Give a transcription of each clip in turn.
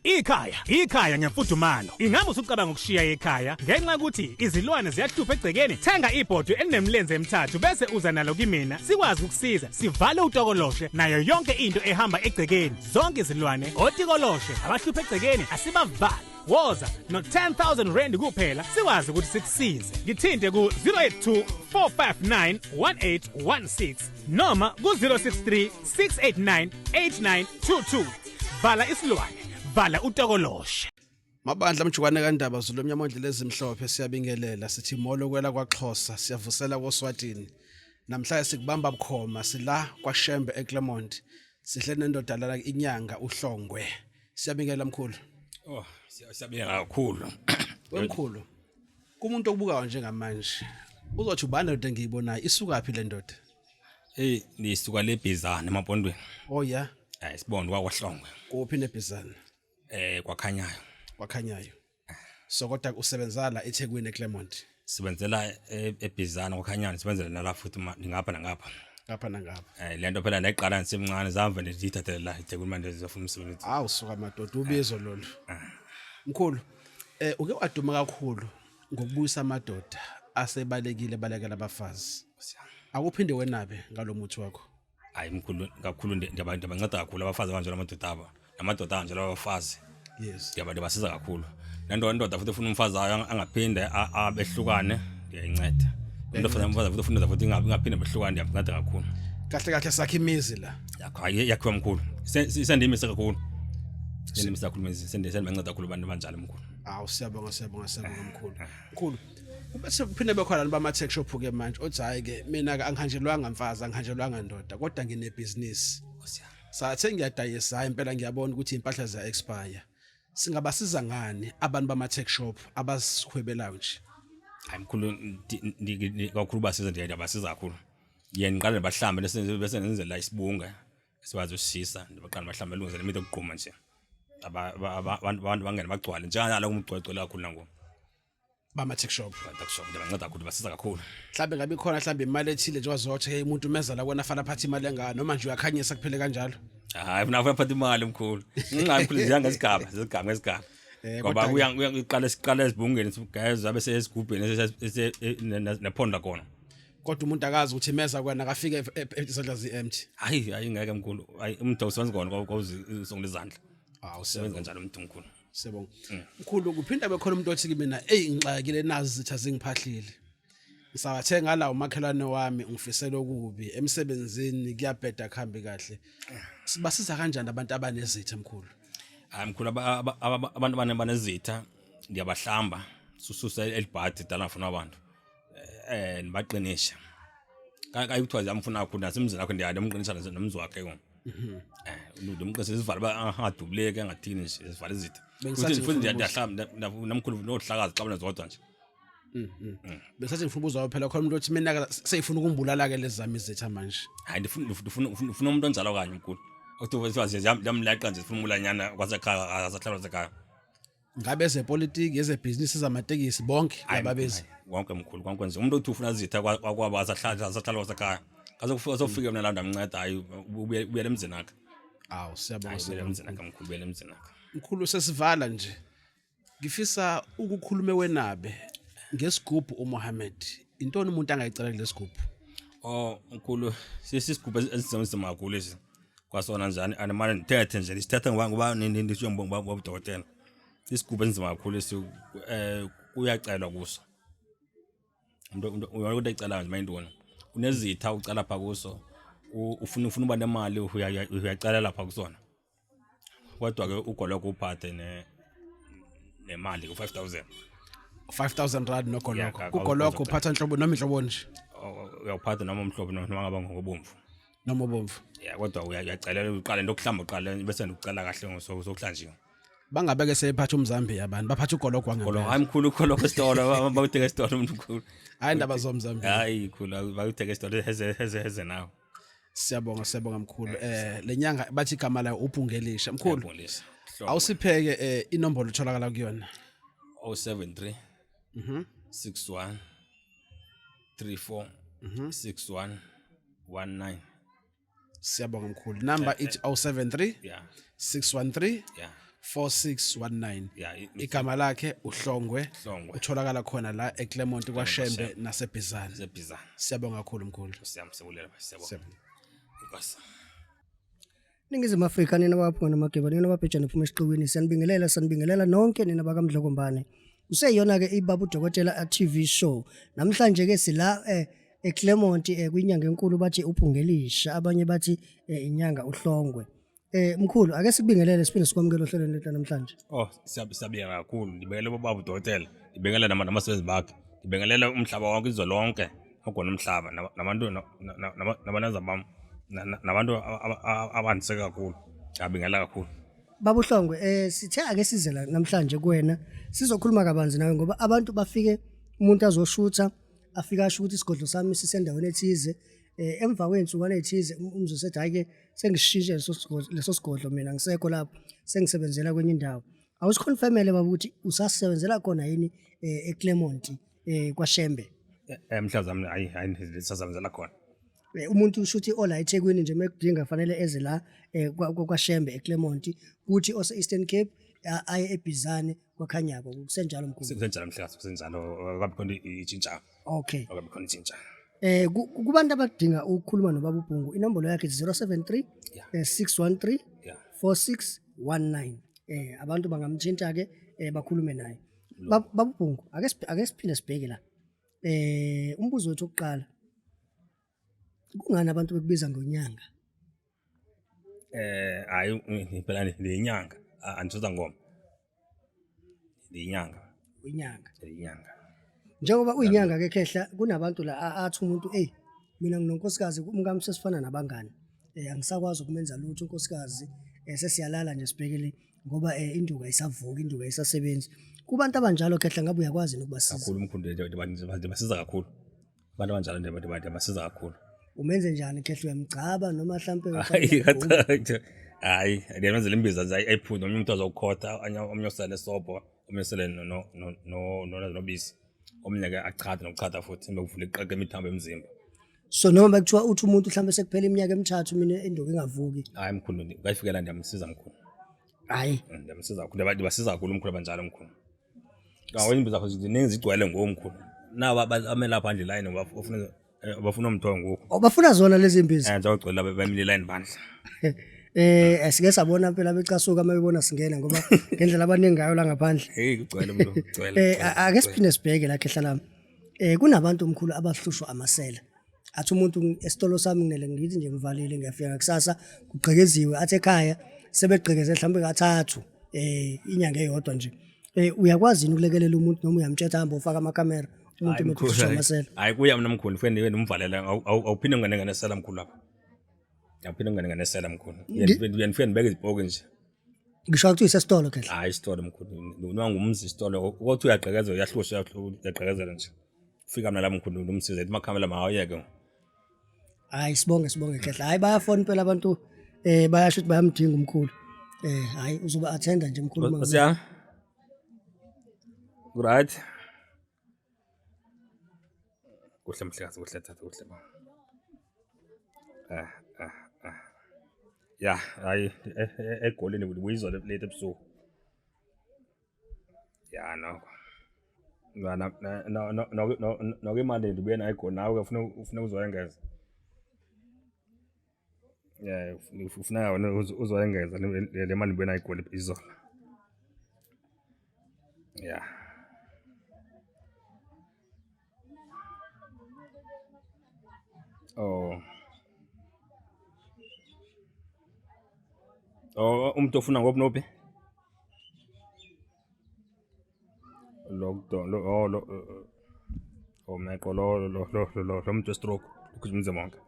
Ikhaya, ikhaya ngemfudumalo. Ingabe usucabanga ukushiya ekhaya ngenxa yokuthi izilwane ziyahlupha egcekeni? Thenga ibhodwe elinemlenze emithathu bese uza nalo kimina sikwazi ukusiza sivale utokoloshe nayo yonke into ehamba egcekeni. Zonke izilwane, otikoloshe abahlupha egcekeni asibavale. Woza no 10000 rand kuphela sikwazi ukuthi sikusize. Ngithinte ku 082 459 1816 noma ku 063 689 8922. Vala isilwane, vala utokoloshe. Mabandla mjukwane kaNdaba Zulu omnyama ondlela ezimhlophe siyabingelela sithi molo kwela kwaXhosa siyavusela koSwatini namhlanje sikubamba bukhoma sila kwaShembe eClermont sihle nendoda lana inyanga uHlongwe siyabingelela mkhulu. Oh, siyabingelela kakhulu. Wemkhulu kumuntu okubukayo njengamanje uzothi ubani le ndoda engiyibonayo isukaphi le ndoda? Hey, nisuka lebhizana emampondweni. Oh yeah. Eh sibonde kwakwaHlongwe. Kuphi nebhizana? Eh kwakhanyayo. Kwakhanyayo. So kodwa usebenza la eThekwini eClermont. Sibenzela eBhizana kwakhanyayo, sibenzela nala futhi ngapha nangapha. Ngapha nangapha. Eh lento phela nayiqala ngisemncane zamve nje ngiyithathele la eThekwini manje ngizofuna umsebenzi. Hawu suka madoda ubizo lolu. Mkhulu eh uke waduma kakhulu ngokubuyisa amadoda asebalekile balekela abafazi. Akuphinde wenabe ngalomuthi wakho. Hayi mkhulu kakhulu ndiyabanceda kakhulu abafazi abanjalo amadoda abo namadoda anjalo abafazi. Yes. Ndiyabasiza kakhulu. Nento indoda futhi efuna umfazi wayo angaphinde abehlukane ndiyayinceda. Into futhi umfazi futhi ufuna indoda futhi ingaphinde behlukane ndiyamnceda kakhulu. Kahle kahle sakhe imizi la. Yakho yakhiwa mkhulu. Sendimise kakhulu. Sendimise kakhulu manje sendibanceda kakhulu abantu abanjalo mkhulu. Awu siyabonga siyabonga siyabonga mkhulu. Mkhulu bese kuphinde bekhona abantu bama tech shop ke manje othi hayi ke mina ke angihanjelwanga mfazi angihanjelwanga ndoda kodwa nginebhizinisi. Sathe ngiyadayisa hayi impela ngiyabona ukuthi impahla ziya expire. Singabasiza ngani abantu bama tech shop abasihwebelayo nje? Hayi mkhulu kakhulu basiza ndiyabasiza kakhulu. Ndiye ngiqale ndibahlambe bese nenzela isibunga sibazi usishisa ndibaqale ndibahlambe lungize imithi yokugquma nje. Abantu bangene bagcwale njengalo umgcwegcwele kakhulu nangoku. Bama tech shop. Tech shop ndibanceda kakhulu basiza kakhulu. Mhlambe ngabe ikhona mhlambe imali ethile nje wazothi hey umuntu umeza la kona fanele aphathe imali engaka noma nje uyakhanyisa kuphele kanjalo. Hayi mina ufuna aphathe imali mkhulu. Ngingayi mkhulu ziya ngezigaba, zigaba ngezigaba. Ngoba uya siqala ezibungeni sigeza abe sesigubheni nephondo lakhona. Kodwa umuntu akazi ukuthi imeza kwena akafike izandla zi-empty. Hayi hayi ngeke mkhulu. Hayi umuntu awusebenzi kona kwawuzi isongo lezandla. Awu sebenza kanjalo umuntu mkhulu. Siyabonga. Mkhulu kuphinda bekhona umuntu othi kimi eyi ngixakile nazi izitha zingiphahlile. Ngisawathenga la umakhelwane wami ungifisela okubi emsebenzini kuyabheda kuhambi kahle. Sibasiza kanjani abantu abanezitha mkhulu? Hayi mkhulu abantu abanezitha ndiyabahlamba sususa elibhadi dala ngafuna abantu. Eh nibaqinisha. Kayi kuthiwa ziyamfuna kakhulu nasemzini wakhe ndiyamqinisa nomzi wakhe ke. Eh ndimqinisa isivalo uba angadubuleki angathini nje isivalo izitha. Bengisathi Futhi ngifuna ndiyahlamba namkhulu nohlakaza xabana zodwa nje. Besathi ngifuna ukuzwa phela khona umuntu othi mina seyifuna ukumbulala ke lezi zami izitha manje. Hayi ndifuna umuntu onjalo kanye mkhulu. Othi ziyamleqa nje sifuna umulanyana kwasekhaya asahlala kwasekhaya. Ngabe ezepolitiki, ezebhizinisi, ezamatekisi bonke lababezi. Konke mkhulu konke nje umuntu othi ufuna izitha kwakwabo asahlala kwasekhaya. Kaze kufika sofike mina la ndamnceda hayi ubuyele emzini wakhe. Awu siyabonga ubuyele emzini wakhe mkhulu ubuyele emzini wakhe. Mkhulu sesivala nje. Ngifisa ukukhulume wenabe ngesigubhu uMohammed. Intoni umuntu angayicela kulesigubhu? Oh mkhulu sisigubhu esinzima kakhulu lesi. Kwasona njani animane ndithethe nje ndisithetha ngoba ngoba ndisho ngoba udokotela. Isigubhu esinzima kakhulu lesi kuyacelwa kuso. Umuntu uyona into ecelayo nje mayintoni. Unezitha ucela pha kuso. Ufuna uba nemali uyacela lapha kusona. Kodwa ke ugoloko uphathe ne nemali u5000. 5000 rand nogoloko. Kugoloko uphatha inhlobo noma inhlobo nje. Uyawuphatha noma umhlobo noma ngaba ngobomvu. Noma obomvu. Yeah kodwa uyacelela uqale ndokuhlamba uqale bese ndikucela kahle ngosokuhlanjiwe. Bangabeke sebephatha umzambiya abantu baphatha ugoloko wangempela. Hayi mkhulu ugoloko esitolo bawuthenga esitolo umuntu mkhulu. Hayi indaba zomzambiya. Hayi khulu bawuthenga esitolo heze heze heze nawo. Siyabonga siyabonga mkhulu. Lenyanga bathi igama layo uBhungelisha. Mkhulu. Awusipheke inombolo utholakala kuyona. 073 61 34 61 19. Siyabonga mkhulu. Number ithi 073 Yeah. 613 Yeah. 4619. Ya, Igama lakhe uHlongwe. Hlongwe. Utholakala khona la eClermont kwaShembe naseBhizana. Sebhizana. Siyabonga kakhulu mkhulu. Siyamsebulela, siyabonga. Siyabonga. Inkosi. Ningizimu Afrika, nina baphunga namageba, nina babhejane phuma esiqiwini, siyanibingelela, sanibingelela nonke nina bakaMdlokombane. Kuseyiyona ke ibaba uDokotela TV show. Namhlanje ke sila eClermont, kwinyanga enkulu, bathi uPhungelisha, abanye bathi inyanga uHlongwe. Mkhulu, ake sikubingelele siphinde sikwamukele ohlelweni lethu namhlanje. Oh, siyabinga kakhulu. Ndibingelele ubaba udokotela, ndibingelele nabasebenzi bakhe, ndibingelele umhlaba wonke, izwe lonke, ogona umhlaba, nabantu nabantu bam, nabantu abandise kakhulu. Ndiyabingelela kakhulu. Baba uHlongwe, sithe ake size la namhlanje kuwena sizokhuluma kabanzi nawe, ngoba abantu bafike, umuntu azoshutha, afike asho ukuthi isigodlo sami sisendaweni ethize, emva kwey'nsukwana ey'thize umzwe sethi, hhayi-ke, sengishintshe leso sigodlo, mina ngisekho lapho, sengisebenzela kwenye indawo. Awusiconfirmele baba ukuthi usasebenzela khona yini eClermont, kwaShembe? Mhlawumbe hayi, hayi, ndisasebenzela khona. Umuntu usho ukuthi ola eThekwini nje mekudinga fanele eze la kwaShembe eClermont, kuthi ose Eastern Cape aye eBhizane kwaKhanyako. Kusenjalo mkhulu? Kusenjalo mhlekazi, kusenjalo, akabi khona itshintsha. Akabi khona itshintsha. Kubantu abadinga ukukhuluma nobaba uBhungu, inombolo yakhe 073 613 4619. Abantu bangamthinta ke, bakhulume naye. Baba uBhungu, ake siphinde sibheke la. Umbuzo wethu wokuqala, kungani abantu bekubiza ngonyanga? Hayi, phela ndiyinyanga, andisho ngoma. Ndiyinyanga. Uyinyanga. Ndiyinyanga. Njengoba uyinyanga ke khehla, kunabantu la athi umuntu, hey, mina nginonkosikazi, umkami sesifana nabangani. Angisakwazi ukumenza lutho unkosikazi, sesiyalala nje sibhekele ngoba induku ayisavuki, induku ayisasebenzi. Kubantu abanjalo khehla, ngabe uyakwazi nokubasiza? Kakhulu mkhulu, ndibasiza kakhulu. Abantu abanjalo ndibasiza kakhulu. Umenze njani khehla, uyamgcaba noma mhlampe Hayi, cha, hayi, ndiyamenzela imbiza nje ayiphuze, omnye umuntu azokukhotha, omnye osele sobho, omnye osele nobisi. Omnye ke achathe nokuchatha futhi, embe kuvula iqaqa imithambo emzimba. So noma bekuthiwa uthi umuntu mhlambe sekuphela iminyaka emithathu mina induku ingavuki? Hayi mkhulu, kayifikela ndiyamsiza mkhulu. Hayi. Ndiyamsiza kakhulu, ndibasiza kakhulu mkhulu abanjalo mkhulu. Ngawo imbiza zakho ziningi, zigcwele ngoku mkhulu. Naba abame lapha nje line bafuna umtho ngoku. Oh, bafuna zona lezi imbiza. Nje ugcwele bemile line bandla. Sike sabona phela becasuka uma bebona singena, ngoba ngendlela abaningi ngayo la ngaphandle. Hey, kugcwele mntu, kugcwele. Ake siphinde sibheke la khehla lami. Kunabantu omkhulu abahlushwa amasela. Athi umuntu, esitolo sami nginele ngithi nje ngivalile, ngiyafika kusasa kugqekeziwe, athi ekhaya sebegqekeze mhlawumbe kathathu inyanga eyodwa nje. Uyakwazi yini ukulekelela umuntu noma uyamtshela hamba ufaka amakhamera umuntu Hayi, uma mkhulu, ehlushwa hayi. amasela? Hayi, kuya mina mkhulu, ufike ndibe ndimvalele, awuphinde ungene ngenesela mkhulu lapha. Awuphinde ungene ngenesela mkhulu. Ndifike ndibeke izipoki nje. Ngisho ukuthi isesitolo khehla. Hayi, isitolo mkhulu, noma ngumzi isitolo, kodwa uyagqekezela, uyahlusha, uyagqekezela nje. Fika mina la mkhulu ndimsize, ethi amakhamera mawayeke. Hayi, sibonge, sibonge khehla. Hayi, bayafona phela abantu, bayasho ukuthi bayamdinga umkhulu. Hayi, uzoba attenda nje mkhulu uma Nkosi yami. Right. Kuhle mhlekazi, kuhle tata, kuhle ba. Ah. Ya, hayi, eGolini buyizwa late ebusuku. Ya nokho. Na na na no no no no imali ndibuye nayo eGoli, nawe ke ufuna uzoyengeza. Yeah, ufuna wena uzoyengeza le mali ndibuye nayo eGoli izolo. Yeah. Oh. Oh, umuntu ofuna ngophi nophi? Lo lo oh lo oh meqo lo lo lo lo lo muntu we-stroke ugijima umzimba wonke.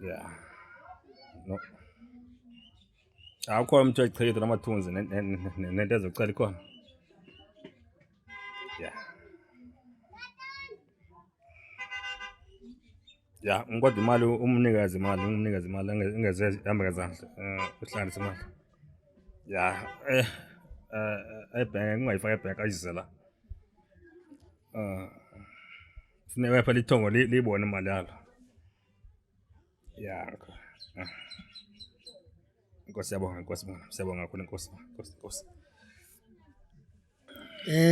Yeah. No. Awukho umuntu oyichitha namathunzi nento ezocela ikhona. Yeah. Ya, kodwa imali umnikazi, imali umnikazi, imali engeze ihambe ngezandla, uhlanganise imali. Ya, ebhenki ungayifaki ebhenki, ayize la. Funeka phela ithongo liyibone imali yalo. Ya. Inkosi siyabonga, inkosi bona. Siyabonga kakhulu inkosi. Inkosi, inkosi.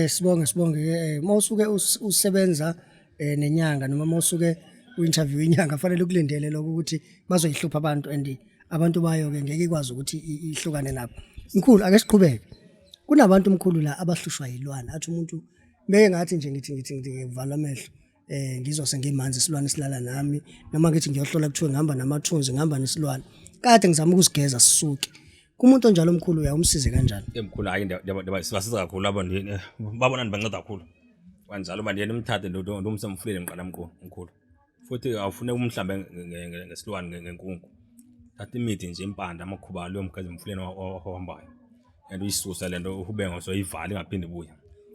Sibonge sibonge ke mawusuke usebenza nenyanga noma mawusuke u-interview inyanga fanele ukulindele lokho ukuthi bazoyihlupha abantu and abantu bayo ke ngeke ikwazi ukuthi ihlukane nabo. Mkhulu, ake siqhubeke. Kunabantu mkhulu la abahlushwa yilwane, athi umuntu beke ngathi nje ngithi ngivala amehlo ngizwa sengimanzi isilwane silala nami, noma ngithi ngiyohlola kuthiwe ngihamba namathunzi, ngihamba nesilwane kade ngizama ukusigeza sisuke. Kumuntu onjalo mkhulu uyawumsize kanjani? Mkhulu, hayi, sibasiza kakhulu labo, babona ndibanceda kakhulu kanjalo. Uba ndiye ndimthathe ndomse emfuleni ngiqala mkhulu, futhi awufuneki umhlambe ngesilwane, ngenkungu. Thatha imithi nje, impande, amakhubalo, uyomgeza emfuleni ohambayo and uyisusa le nto ube ngosoyivala ingaphinde ibuye.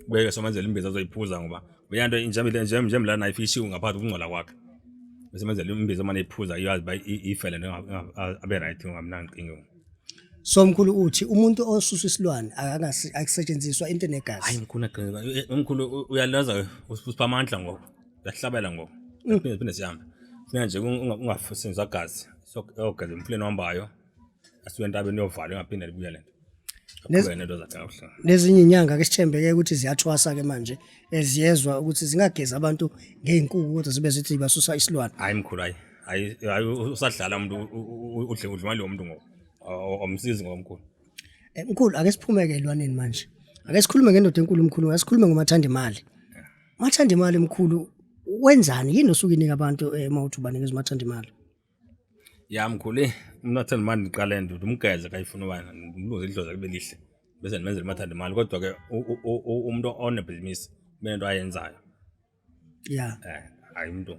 Ubeke somenzela imbiza azoyiphuza, ngoba uyanto njembe lana ifishiwe ngaphakathi ukungcola kwakhe, bese menzela imbiza mane iphuza, iyazi uba ife le nto, abe right, ungamnankinga. So mkhulu, uthi umuntu osusa isilwane akusetshenziswa into enegazi? Hayi mkhulu, aqinile mkhulu, uyalaza usipha amandla ngoku, uyahlabela ngoku, phinde sihambe. Funeka nje ungasebenzisa gazi, siyogeza emfuleni ohambayo, asuke entabeni, uyovala, ingaphinde libuye le nto. Aqhubeke nento zakhe kakuhle. Nezinye inyanga ke sithembeke ukuthi ziyathwasa ke manje, ziyezwa ukuthi zingageza abantu ngey'nkuku kodwa zibe zithi basusa isilwane. Hayi mkhulu, hayi hayi hayi, usadlala umuntu, udle udla imali yomuntu ngoku, awumsizi ngomkhulu. Mkhulu, ake siphume-ke elwaneni manje, ake sikhulume ngendoda enkulu mkhulu, ake sikhulume ngomathanda imali. Mathanda imali mkhulu, wenzani? Yini osuke inika abantu uma uthi ubanikeza umathanda imali? Ya mkhulu, umuntu athanda imali ndiqale ndimgeze xa ifuna uba ndimlungise idlozi libe lihle, bese ndimenzele umathanda imali. Kodwa ke umuntu onebhizinisi ube nento ayenzayo. Hayi umuntu.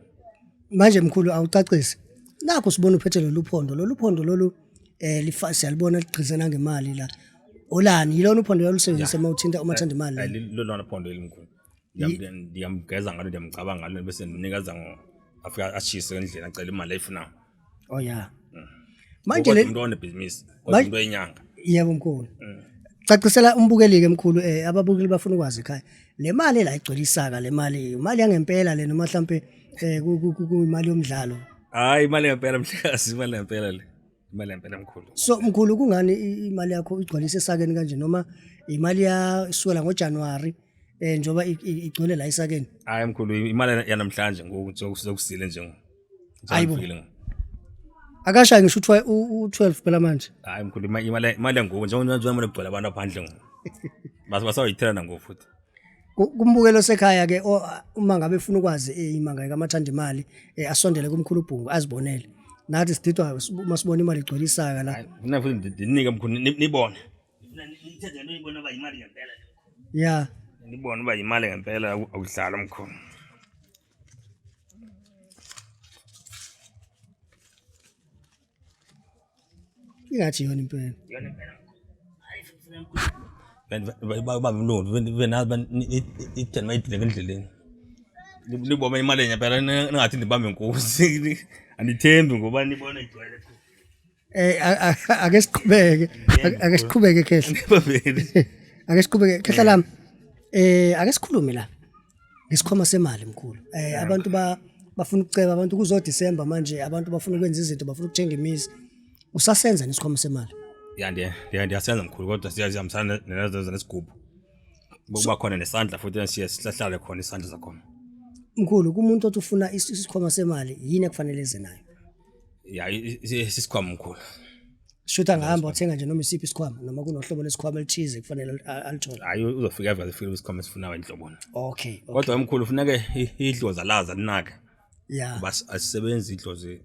Manje mkhulu, awucacise nakho, sibona uphethe lolu phondo, lolu phondo lolu siyalibona ligqize nangemali la, olani? Yilona uphondo yalusebenzisa uma uthinta umathanda imali? Hayi, lolona phondo elimkhulu. Ndiyamgeza ngalo, ndiyamcabanga ngalo, bese ndimnikeza ngo afika ashise endlini, acela imali ayifunayo. Oh ya, manje le umuntu onebhizinisi kodwa umuntu oyinyanga. Yebo mkhulu, cacisela umbukeli-ke mkhulu, ababukeli bafuna ukwazi ekhaya, le mali la igcwele isaka, le mali imali yangempela le noma mhlampe kuyimali yomdlalo? Hayi, imali yangempela mhlekazi, imali yangempela le, imali yangempela mkhulu. So mkhulu, kungani imali yakho igcwalise esakeni kanje, noma imali yasukela ngoJanuwari njengoba igcwele la esakeni? Hayi mkhulu, imali yanamhlanje ngoku sekusile nje ngoku. Hayibo. Ngifikile ngoku. Akashayi ngisho u-12 phela manje. Hayi mkhulu, imali yangoku njengoba kugcwele abantu aphandle ngoku, basawuyithela nangoku futhi. Kumbukelo sekhaya ke, uma ngabe efuna ukwazi imanga kamathanda imali, asondele kumkhulu uBhungu azibonele. Nathi sididwa uma sibona imali igcwele isaka la. Hayi, funa futhi ndinike mkhulu, nibone. Funa nithethe niyibone uba yimali ngempela le. Nibone uba yimali ngempela, awudlala mkhulu. Ingathi yona impela. Baba mlungu benazi itheni mayidileke endleleni. Nibone imali ngempela, ningathi ndibambe inkosi. Andithembi ngoba nibone igcwele. Ake siqhubeke, ake siqhubeke khehla. Ake siqhubeke khehla lami. Ake sikhulume la ngesikhwama semali mkhulu. Abantu bafuna ukuceba, abantu kuzo December manje, abantu bafuna ukwenza izinto, bafuna ukuthenga imizi. Usasenza nesikhwama semali? Ya, ndiyasenza mkhulu, kodwa siyahambisana nezo nesigubhu. Kuba khona nesandla futhi, siye sihlahlale khona isandla sakhona. Mkhulu, kumuntu othi ufuna isikhwama semali, yini ekufanele eze nayo? Ya, isikhwama mkhulu. Shutha angahamba wathenga nje noma isiphi isikhwama, noma kunohlobo lesikhwama elithize kufanele alithole? Hayi, uzofika eva zifike isikhwama esifunayo enhlobona. Okay. Kodwa mkhulu, funeke idlozi alazi alinake. Ngoba asisebenzi idlozi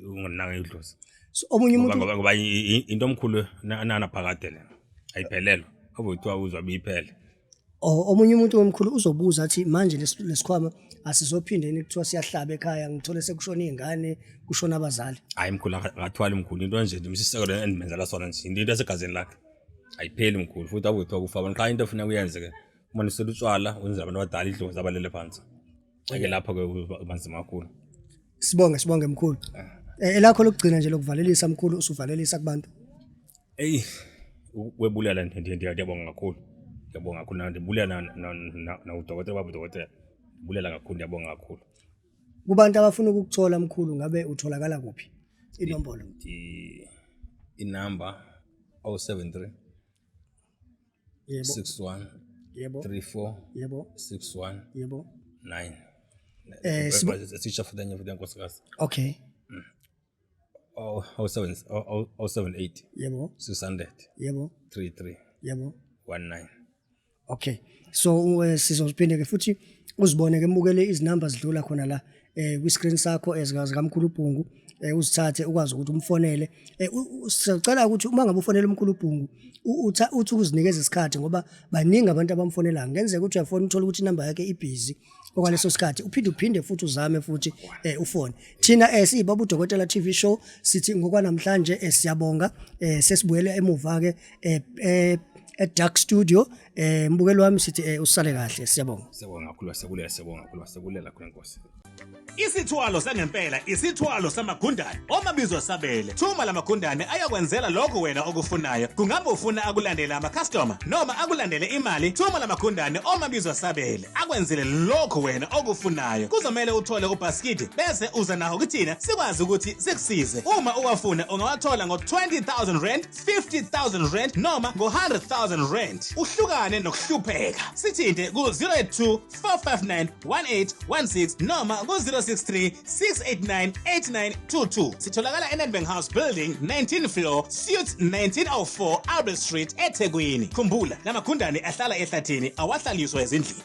ungalinaka idlozi. So omunye umuntu Ngoba into omkhulu nanaphakade lena. Ayiphelelwa. Ave kuthiwa uzwa biyiphele. Oh, omunye umuntu omkhulu uzobuza athi manje lesikhwama asizophinde yini kuthiwa siyahlaba ekhaya, ngithole sekushona izingane, kushona abazali? Hayi mkhulu, akathwali mkhulu, into nje ndimsisekelo endimenzela sona nje, into esegazini lakhe. Ayipheli mkhulu, futhi ave kuthiwa kufa abantu, qha into efuneka uyenze ke uma nisela utshwala wenzela abantu abadala idlozi abalele phansi. Ake lapho ke uba nzima kakhulu. Sibonge, sibonge mkhulu. Elakho lokugcina nje lokuvalelisa mkhulu, usuvalelisa kubantu. Eyi, webulela, ndiyabonga kakhulu. Ndiyabonga kakhulu, ndibulela na udokotela, baba udokotela. Ndibulela kakhulu, ndiyabonga kakhulu. Kubantu abafuna ukukuthola mkhulu, ngabe utholakala kuphi? Inombolo. Inamba 073 Yebo. 61 Yebo. 34 Yebo. 61 Yebo. 9. Eh Sisha futhi enye futhi yenkosikazi. Okay. Oh, 07 078 Yebo. 600 Yebo. 33 Yebo. 19. Okay. So sizophinde ke futhi uzibone ke mbukele izinamba zidlula khona la kwi screen sakho ezikaMkhulu Bhungu, uzithathe ukwazi ukuthi umfonele. Sicela ukuthi uma ngabe ufonela uMkhulu Bhungu uthi ukuzinikeza isikhathi, ngoba baningi abantu abamfonelayo. Ngenzeka ukuthi uyafona, uthola ukuthi inamba yakhe ibhizi okwaleso sikhathi, uphinde futhi uzame futhi ufone. Thina siyibaba uDokotela TV Show sithi ngokwanamhlanje siyabonga. Sesibuyele emuva ke e Dark Studio. Mbukelo wami, sithi usale kahle, siyabonga. Siyabonga kakhulu, siyabulela, siyabonga kakhulu, siyabulela khona, Nkosi. Isithwalo sangempela, isithwalo samagundane omabizo sabele. Thuma lamagundane ayakwenzela lokho wena okufunayo. Kungabe ufuna akulandele ama-customer noma akulandele imali, thuma lamagundane omabizo sabele akwenzele lokho wena okufunayo. Kuzomele uthole ubhasikidi bese uza nawo kuthina, sikwazi ukuthi sikusize. Uma uwafuna ungawathola ngo-R20 000, R50 000 noma ngo-R100 000. Uhlukane nokuhlupheka. Sithinte ku-082 459 1816 noma ku-063 689 8922. Sitholakala eNedbank House Building, 19 floor, Suite 1904, Albert Street, eThekwini. Khumbula, lamagundane ahlala ehlathini, awahlaliswa ezindlini.